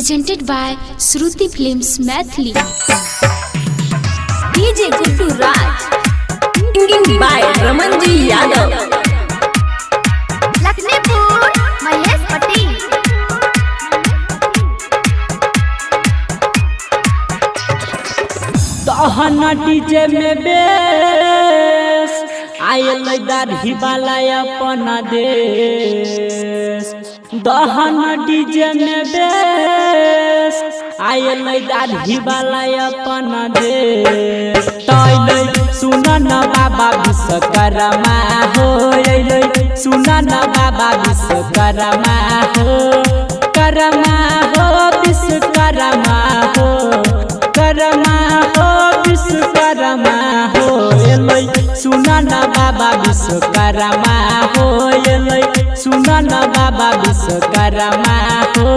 Presented by Shruti Films Maithili. DJ Guddu Raj, singing by Raman ji Yadav. Lakhnipur Mahesh Pati. तहन DJ में बेस आयल दाढ़ी वाला अपना देश। दहन डीजे में बेस आयल दाढ़ी वाला अपना देश। तैलै सुन न बाबा विश्वकर्मा हो, अइलै सुन न बाबा विश्वकर्मा हो, कर्मा हो विश्वकर्मा हो, कर्मा हो विश्वकर्मा हो, एलै सुन न बाबा विश्वकर्मा हो, एलै सुन न बाबा विश्वकर्मा हो,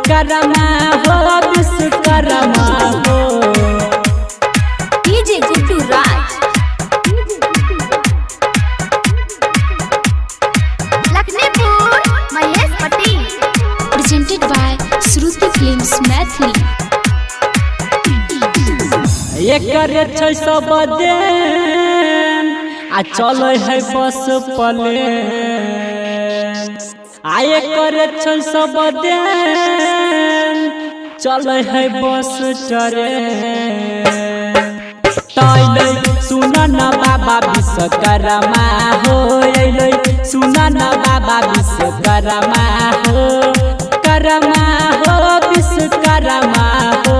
कर्मा हो विश्वकर्मा हो। DJ Guddu Raj, Lakhnipur Mahesh Pati. Presented by Shruti Films Maithili. एकर छै सब देन आ चलै है बस प्लेन। आ एकर छै सब देन चलै है बस ट्रेन। तैलै सुन न बाबा विश्वकर्मा हो, अइलै सुन न बाबा विश्वकर्मा हो, कर्मा हो विश्वकर्मा हो,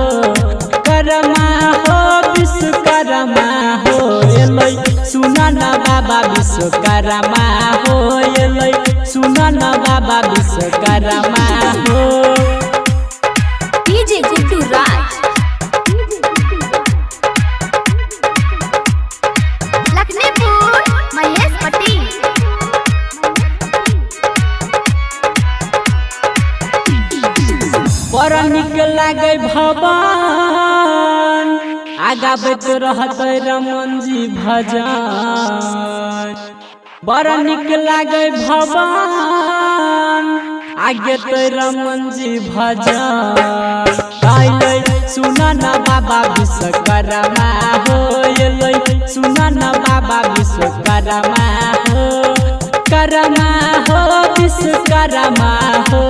कर्मा हो विश्वकर्मा हो, एलै सुन न बाबा विश्वकर्मा हो, एलै सुन न बाबा विश्वकर्मा हो। डीजे गुड्डू राज, लखनीपुर महेश पटी। बड़ निक लागे भवन आ गाबैत रहतै रमन जी भजन। बड़ निक लागे भवन आ गेतै रमन जी भजन। अइलै सुन न बाबा विश्वकर्मा हो, एलै सुन न बाबा विश्वकर्मा हो, कर्मा हो विश्वकर्मा हो,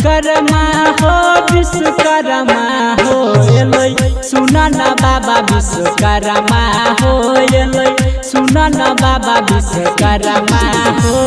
कर्मा हो विश्वकर्मा हो, एलै सुन न बाबा विश्वकर्मा हो, एलै सुन न बाबा विश्वकर्मा हो।